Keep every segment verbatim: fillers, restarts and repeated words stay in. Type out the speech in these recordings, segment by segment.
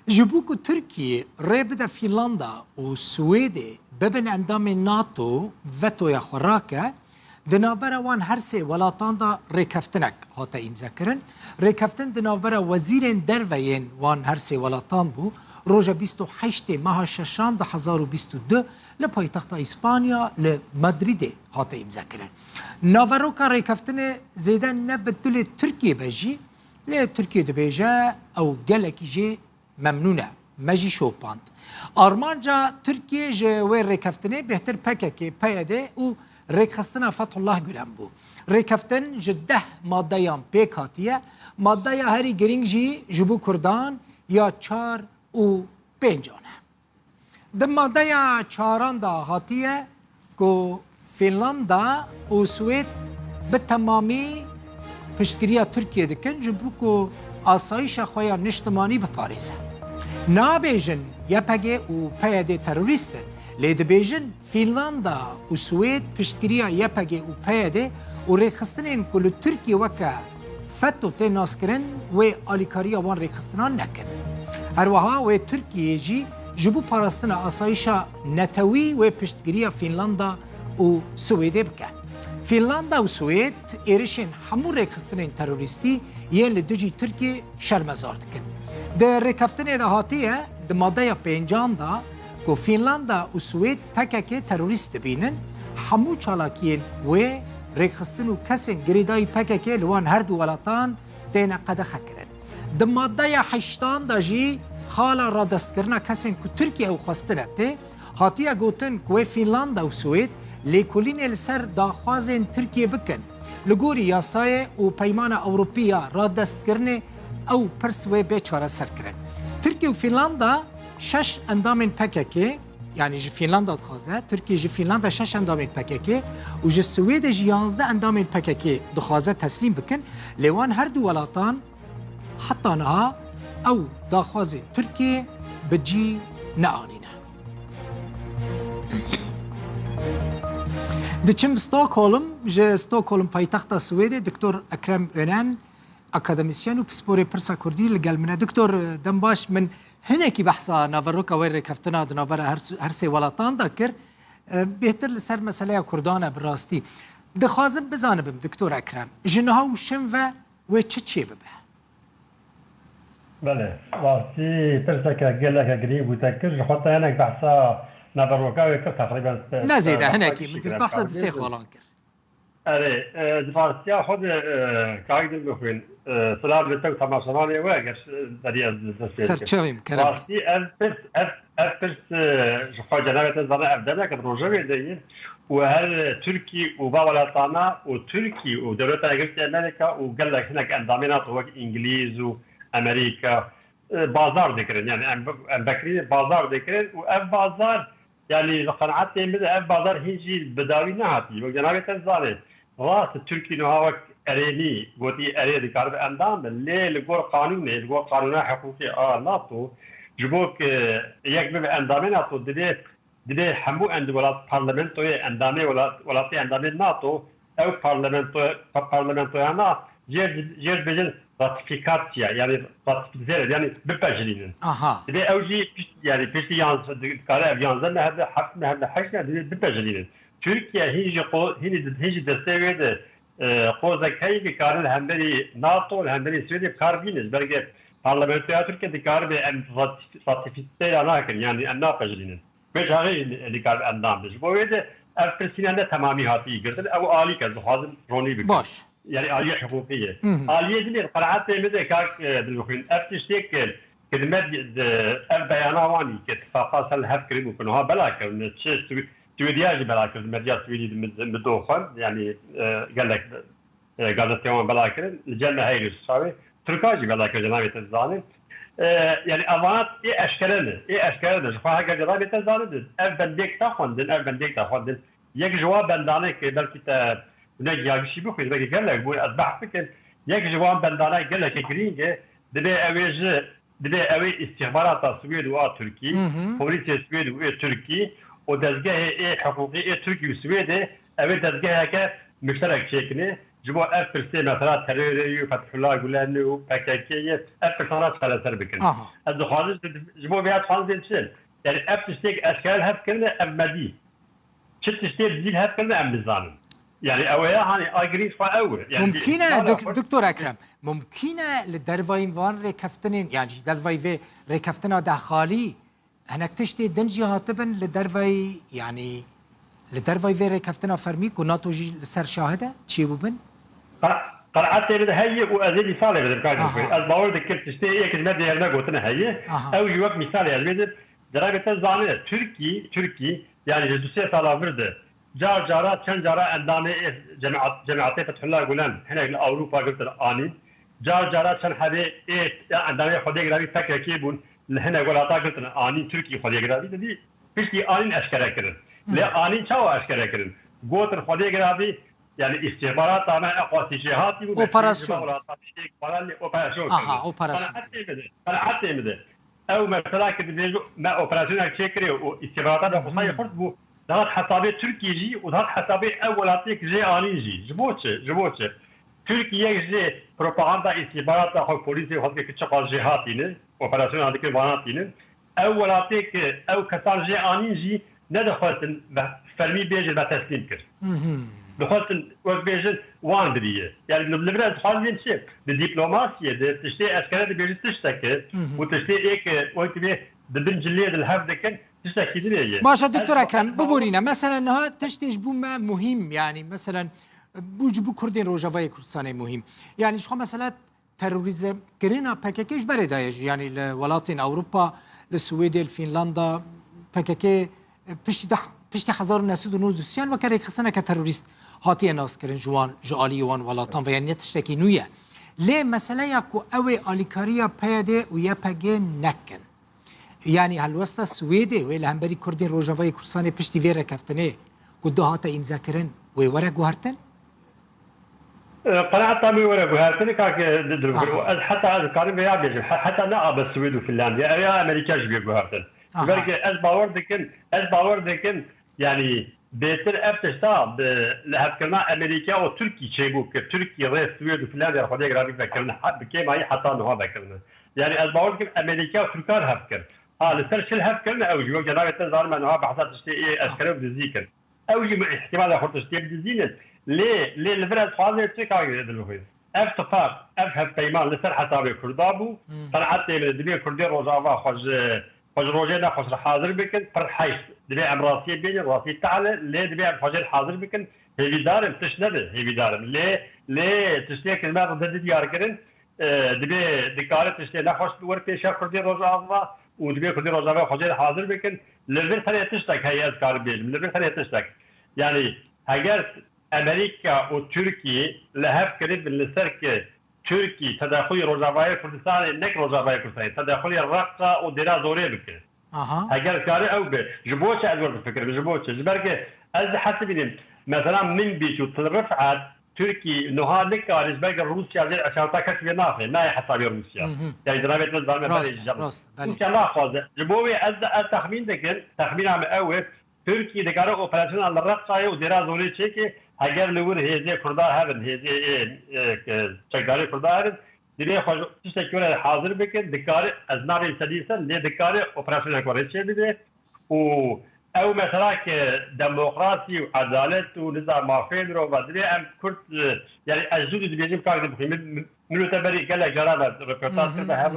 Ji bo ku Tirkiyê rê bide Fînlanda û Swêdê bibin endamên nato, vetoya xwe rake, di navbera wan her sê welatan de rêkeftinek hate îmzekirin. Rêkeftin di navbera wezîrên derve yên wan her sê welatan bû. Roja bîst û heştê meha şeşan du hezar û bîst û du li paytexta Îspanya li Madrîdê hate îmzekirin. Naveroka rêkeftinê zêde ne bi dilê Tirkiyê be jî, lê Tirkiye dibêje ew gelekî jê memnûn e. Me jî şopand. Armanca Tirkiyê ji wê rêkeftinê bêhtir P K K, P Y D û rêkxistina Fethullah Gulen bû. Rêkeftin ji deh maddeyan pêk hatiye. Maddeya herî girîng jî ji bo Kurdan ya çar û pêncan e. Di maddeya çaran de hatiye ku Fînlanda û Swêd bi temamî piştgiriya Tirkiyê dikin, ji bo ku asayişa xwe ya niştimanî biparêze. Nabêjin Y P G û P Y D terorîst in, lê dibêjin Fînlanda û Swêd piştgiriya Y P G û P Y D û rêxistinên ku li Tirkiyê weke FETÖ tê naskirin, wê alîkariya wan rêxistinan nekin. Her wiha wê Tirkiyeyê jî ji bo parastina asayişa netewî wê piştgiriya Fînlanda û Swêdê bike. Fînlanda û Swêd êrişên hemû rêxistinên terorîstî yên li dijî Tirkiyê şermezar dikin. Di rêkeftinê de hatiye, di madeya pêncan de ku Fînlanda û Swêd P K K terorîst dibînin, hemû çalakiyên wê, rêkxistin û kesên girêdayî P K K li wan her du welatan têne qedexekirin. Di madeya heştan de jî xala radestkirina kesên ku Tirkiye ew xwestine tê, hatiye gotin ku wê Fînlanda û Swêd lêkolînê li ser daxwazên Tirkiyê bikin. Li gorî yasayê û Peymana Ewropî ya radestkirinê ew pirs wê bê çareserkirin. Tirkiye û Fînlanda şeş endamên P K K, yanî ji Fînlanda dixwaze, Tirkiye ji Fînlanda şeş endamên P K K û ji Swêdê jî yanzdeh endamên P K K dixwaze teslîm bikin, lê wan her du welatan heta niha ew daxwazên Tirkiyê bi cî neanîne. Diçim Stockholm, ji Stockholm paytexta Swêdê Doktor Ekrem Önen, akademisyen û pisporê Pirsa Kurdî li gel min e. Doktor, dem baş, min hinekî behsa naveroka wê rêkeftina di navbera her, her sê welatan de kir. E, bêhtir li ser meseleya Kurdan e bi rastî. Dixwazim bizanibim, Doktor Ekrem, ji niha û şim ve wê çi çêbibe? Belê, rastî pirseke geleke girîng bû te kir. Ji xwe te hinek behsa naveroka wê kir, teqrîben Ne zêde, hinekî. Min behsa di sê xalan kir. Erê, e, di rastiya xwe de, e, kayî din bixwîn. E, silav li te û temaşevanê we, eger, e, derî ez dest pê bikim. Serçavîm, kerem. Rastî ev pirs, ev, ev pirs, e, ji xwe cenabê te zane ev demeke di rojevê de ye û her Tirkî û va welatana û Tirkî û Dewleta Yekgirtî Amerîka û gelek hinek endamê NATO wek Îngilîz û Amerîka, e, bazar dikirin. Yani em, em vekirî bazar dikirin û ev bazar, yani li qenaetê min de ev bazar hîn jî bi dawî nehatî. Wek cenabê te zanê, rast Tirkî niha wek erênî gotî erê dikaribe endam be, lê li gor qanûnê, li gor qanûna hiqûqê a NATO, ji bo ku yek bibe endamê NATO, divê, divê hemû end-, welat, parlamentoyê endamê welat, welatê endamê NATO, ew parlamento-, pa-, parlamentoyana jêr, jêr bêjin ratifîkasya, yani ratifîze, yani bipejirînin. Aha. Divê ew jî pişt, yani piştî yanzdeh, dikare ev yanzdeh meh be, heft meh be, heşt meh divê bipejirînin. Tirkiye hîn jî qo-, hîn jî, hîn jî destê wê de, e, qozek heye, dikare li hemberî NATO, li hemberî Swêdê bi kar bînin. Belkî parlamentoya Tirkiye dikaribe em ratif-, ratifîze ya nakin, yani em napejirînin. Vê çaxê jî dikar endam be. Ji bo wê de ev pirsîne ne temamî hatiye girtin. Ew alîk e, ez dixwazim ronî bikim. Baş. Yani aliyê hiqûqî ye. Hı hı. Aliyê din ê, qenaetê min de kak, e, dilxwîn. Ev tiştê ki, ki di med-, di, ev beyana wanî ki tifaqa ser li hev kiribû, ku niha bela kirine, çi Swê-, Swêdiya jî bela kir, medya Swêdî di min, min doxwend, yani, e, gelek e, gazetê wan bela kirin, li cem me heyl û çavê Tirka jî bela kir, cenabê te dizanin. E, yani evana ê eşkere ne, ê eşkere ne. Ji xwe heger cenabê te zanibin, ev bendêk te xwendin, ev bendêk te xwendin. Yek ji wan bendanê ki belkî te ne giyagişî bixwîn, belkî gelek bû, ez behs bikim. Yek ji wan bendana gelekî girîng e, divê ew ê ji Divê ew ê îstîxbarata Swêd û a Tirkî, Hı hı. polîsê Swêd û ê Tirkî û dezgehê ê hiqûqî ê Tirkî û Swêdê ew ê dezgeheke mişterek çêkinê. ji bo ev pirsê mesela terorê û Fethullah Gulen û P K K yê ev pirsana çareser bikin. Aha. Ez dixwazim ji bo vê dixwazim çi? Yani ev tiştêk eşkere li hev kirine ev me dî. Çi tiştê dî li hev kirine em nizanin. Yani ew ya hani a girîng xwe ew. Yani Mumkîn e, ihtimal e Dok- xwe Doktor Ekrem, mumkîn e li dervayî van rêkeftinên, yani ji dervayî vê rêkeftina dehxalî hinek tiştê din jî hatibin li dervayî, yani li dervayî vê rêkeftina fermî ku NATO jî li ser şahid e, çêbûbin? Qe- Qenaetê min heye û ez ê mîsalê bidim, kak Aha. Doktor. Ez bawer dikim tiştê yek ji me dêrine gotine heye. Aha. Ew jî wek mîsalê ez bêdim. Derevê te zanîne, Tirkî, Tirkî, yani ji du sê sala vir de car cara, çend cara endamê ê cemaat, cemaatê Fethullah Gulen hinek li Ewropa girtin anîn. Car cara çend hebê ê endamê Xwedê giravî P K K bûn li hinek welata girtin anîn, Tirkî Xwedê giravî didî. Piştî anîn eşkere kirin. Lê Hı. anîn çawa eşkere kirin? Gotin Xwedê giravî, yani îstihbarata me eqwasî jêhatî bû, Operasyon. Operasyon. Aha, operasyon. Qenaetê min de, qenaetê min de. Ew mesela ki dibêjin me operasyonek çêkirî û îstihbarata me xwesayê xurt bû, dihat hesabê Tirkî jî û dihat hesabê ew welatiyek jê anîn jî. Ji bo çi? Ji bo çi? Tirkiye jê propaganda îstihbarata xwe, polîsê xwe dike ki çiqas jê hatîne, operasyona dike vana tîne. Ew welatê ki ew kesan jê anîn jî nedixwestin ve fermî bêjin ve teslîm kir. Dixwestin wek bêjin wan diriye. Yani li vir ez dixwazim bêjim çi? Di dîplomasiyê de tiştê eşkere dibêjin tiştek e û tiştê ê ki wek dibê di bin cilê de li hev dikin tiştekî din e ye. Baş e, Doktor Ekrem, biborîne. Mesela niha tiştê ji bo me muhîm, yani mesela bû ji bo Kurdên Rojavayê Kurdistanê muhîm. Yani ji xwe mesela terorîzmkirina P K K ji berê de ye jî, yanî li welatên Ewropa, li Swêdê, li Fînlanda, P K K, e, piştî deh, piştî hezar û neh sed û nod û sê weke rêkxistineke terorîst hatiye naskirin ji wan, ji aliyê wan welatan ve, yanî ne tiştekî nû ye. Lê meseleya ku ew ê alîkariya P Y D û Y P G nekin. Yanî helwesta Swêdê wê li hemberî Kurdên Rojavayê Kurdistanê piştî vê rêkeftinê ku du hate îmzekirin wê were guhertin? E, qenaeta min were guhertin, kak Dilbir. Aha. Ez heta ez karim vêya bêjim. He-, heta ne a be Swêd û Finlandiya, ev ya Amerîka jî bê guhertin. Aha. Belkî ez bawer dikim, ez bawer dikim, yanî bêtir ev tişta bi lihevkirina Amerîka û Tirkî çêbû, ki Tirkî rê Swêd û Finlandiya Xwedê giravî vekirine, he-, bi kêmayî heta niha vekirine. Yanî ez bawer dikim Amerîka û Tirka li hev kir. Ha, li ser çi li hev kirine ew jî, wek cenabê te zanime niha behsa tiştê ê eşkere û dizî kir. Ew jî min îhtîmala xwe tiştê bidizînin. Lê, lê li vir ez dixwazim çi kagirê dilxwîn. Ev tifaq, ev hevpeyman li ser hesabê Kurda bû. Hmm. Qenaetê min dibê Kurdê Rojava xwe ji, xwe ji rojê nexweş re hazir bikin. Pir heyf. Dibê em rastiyê bêjin, rastî tehle, lê dibê em xwe jê re hazir bikin. Hêvîdar im, tişt nebe, hêvîdar im. Lê, lê tiştê ki me rinde diyar kirin, e, dibê dikare tiştê nexweş bi wer pêşiya Kurdê Rojava û dibê Kurdê Rojava xwe jê re hazir bikin. Li vir tenê tiştek heye ez karim bêjim. Li vir tenê tiştek. Yanî heger Amerîka û Tirkî li hev kiribin li ser ki Tirkî tedexulî Rojavayê Kurdistanê, nek Rojavayê Kurdistanê, tedexulî Reqa û Dêra Zorê bike. Aha. Heger kare ew be, ji bo çi ez wer difikirim, ji bo çi? Ji ber ki ez dihesibînim, mesela Minbîc û Til Rifet, Tirkî niha nikare ji ber ki Rûsya jê eşareta kes wê naxe, nayê hesabê Rûsya. Hı hı. Yani di navê te zanî me Rast, berê ji rast, belê. Rûsya naxwaze. Ji bo wê ez, ez texmîn dikim, texmîna min ew e, Tirkî dikare operasyona li Reqayê û Dêra Zorê çêke, heger li wir hêzê Kurda hebin, hêzê ê, ê, ke çekdarê Kurda hebin, divê xwe ji tiştekî were hazir bikin, dikare, ez nabêm sedî sed, lê dikare operasyoneke were çêbibe û ew mesela ke demokrasî û edalet û niza mafê mirova divê em Kurd, e, yani ez zû dibêjim kak dibixî, min, min, min û te berî gelek cara ve röportaj kir ve hev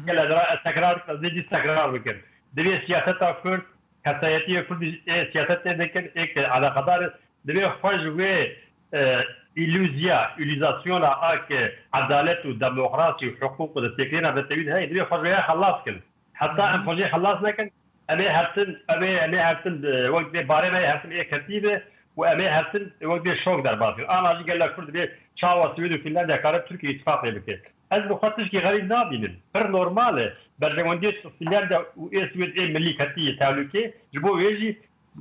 gelek cara ez tekrar, ez ê dîs tekrar bikim. Divê siyaseta Kurd, kesayetiyê Kurd ê siyasetê dikin, ê ke eleqedar in, divê xwe ji wê, e, îlûziya, îlûzasyona a ke edalet û demokrasî û hiqûq û destpêkirina ve tevî de heye, divê xwe ji wê xelas kin. Heta em xwe jê xelas nekin, em ê hertin, em ê, em ê hertin, e, wek divê barê me yê hertin ê ketî be û em ê hertin wek divê şok derbas bin. Ana jî gelek Kurd divê çawa Swêd û Fînlandya kare Tirkiye îtifaqê bike. Ez bi xwe tişkî xerîb nabînim. Pir normal e. Berjewendiyê Fînlanda û ê Swêd ê milî ketiye tehlûkê. Ji bo wê jî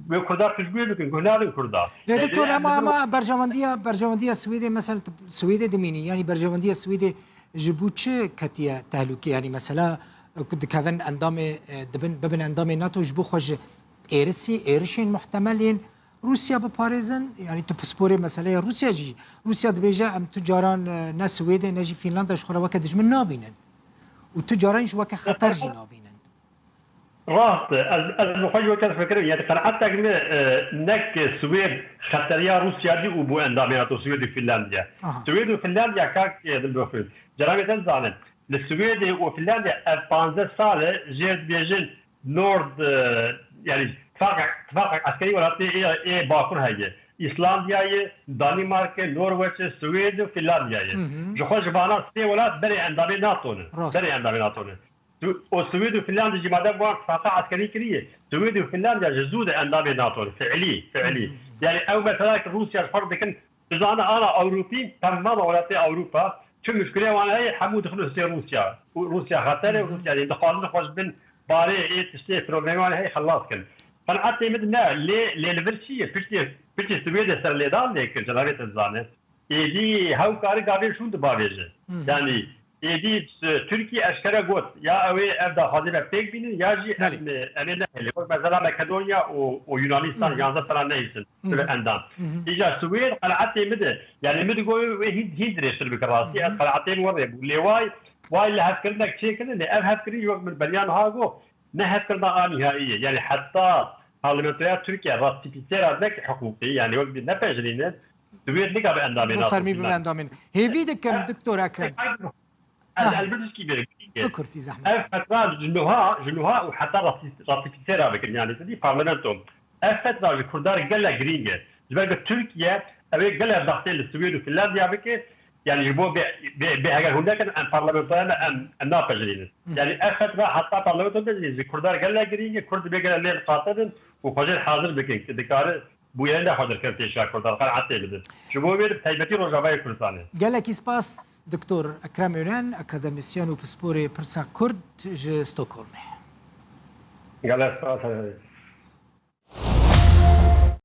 wê Kurda piştguhê bikin. Guh nadin Kurda. Lê Yani doktor, divê em ema, ema berjewendiya, berjewendiya Swêdê, mesela, Swêdê dimînî. Yani berjewendiya Swêdê ji bo çi ketiye tehlûkê? Yani mesela, ku dikevin endamê, e, dibin, bibin endamê NATO ji bo xwe ji êrisî, êrişên muhtemelên Rûsya biparêzin? Yanî tu pisporê meseleya Rûsya jî, Rûsya dibêje, em tu caran, e, ne Swêdê ne jî Fînlanda ji xwe re weke dijmin nabînin. Û tu caran jî weke xeter jî nabînin. Rast e. Ez, ez bi xwe jî weke difikirim. Yanî qenaetek min, e, nek Swêd xeteriya Rûsya dî û bû endamê NATO, Swêd û Fînlandiya. Aha. Swêd û Fînlandiya kak, e, dildoxin. Cenabê te dizanin. Li Swêdê û Fînlandiya ev panzdeh sal e jê dibêjin Nord, e, yanî tifaqek, tifaqek eskerî welatê ê, ê Bakur heye. Îslandiya ye, Danîmark e, Norweç e, Swêd û Fînlandiya ye. Hı hı. Ji xwe ji vana sê welat berê endamê NATO ne. Rast. Berê endamê NATO ne. Swi-, û Swêd û Fînlandiya jî madem wan tifaqa eskerî kiriye, Swêd û Fînlandiya ji zû de endamê NATO ne. Fiilî, fiilî. Hı hı. Yanî ew mesela ki Rûsya ji xwe dikin, dizane ana Ewropî, temama welatê Ewropa, çi muşkilê wan heye, hemû dixin hustê Rûsya. Û Rûsya xeter e, Hı hı. Rûsya dê dixwazin xwe ji bin barê ê tiştê problemê wan heye xelas kin. Qenaetê min ne, lê, lê li vir çi ye? Piştê, piştê Swêdê serlêdan lê kir, cenabê te dizane. Êdî hewkarî gavê şûn dibavêje. Hı hı. Yanî êdî, e, Tirkî eşkere got, ya ew ê ev daxwazê me pêk bînin, ya jî Belê. em, e, em ê nehêlin. Wek mesela Makedonya û, û Yunanistan Hı hı. yanzdeh sala nehîsin Hı hı. bi endam. Hı hı. Îca Swêd qenaetê min de, yanî min digot wê hîn, hîn dirêjtir bike rastî. Hı hı. Ez qenaetê min were bû. Lê way, way li hevkirinek çêkirin, lê ev hevkirin wek min beriya niha got, ne hevkirina a nihaiye. Yanî heta parlamentoya Tirkiye ratifîsêra neke hiqûqî, yanî wek bî nepejirîne, Swêd nikabe endamê Bo NATO fermî bibe bîne. endamên. Hêvî dikim, Doktor Ekrem. Ez Ha. elbirtişkî bêrim. Bi kurtî zehmet. Ev fetra ji nuha, ji nuha û heta ratif-, ratifîsêra bikin, yanî tedî parlamento. Ev fetra ji Kurdan gelek girîng e. Ji ber ku Tirkiye ew ê gelek daxtê li Swêd û Finlandiya bike, yanî ji bo bê, bê, bê heger hûn nekin, em parlamentoya me em, em napejirînin. Hı. Yanî ev fetra heta parlamento de jî ji Kurdan gelek girîng e, Kurd dibê gelek lê diqatinin û xwe jê hazir bikin, ki dikare bûyerê nexwe derkevin pêşiya Kurdan, qenaetê min e. Ji bo wê bi taybetî Rojavayê Kurdistanê. Gelekî spas, Doktor Ekrem Önen, akademisyen û pisporê pirsa Kurd ji Stockholmê. Gelek spas.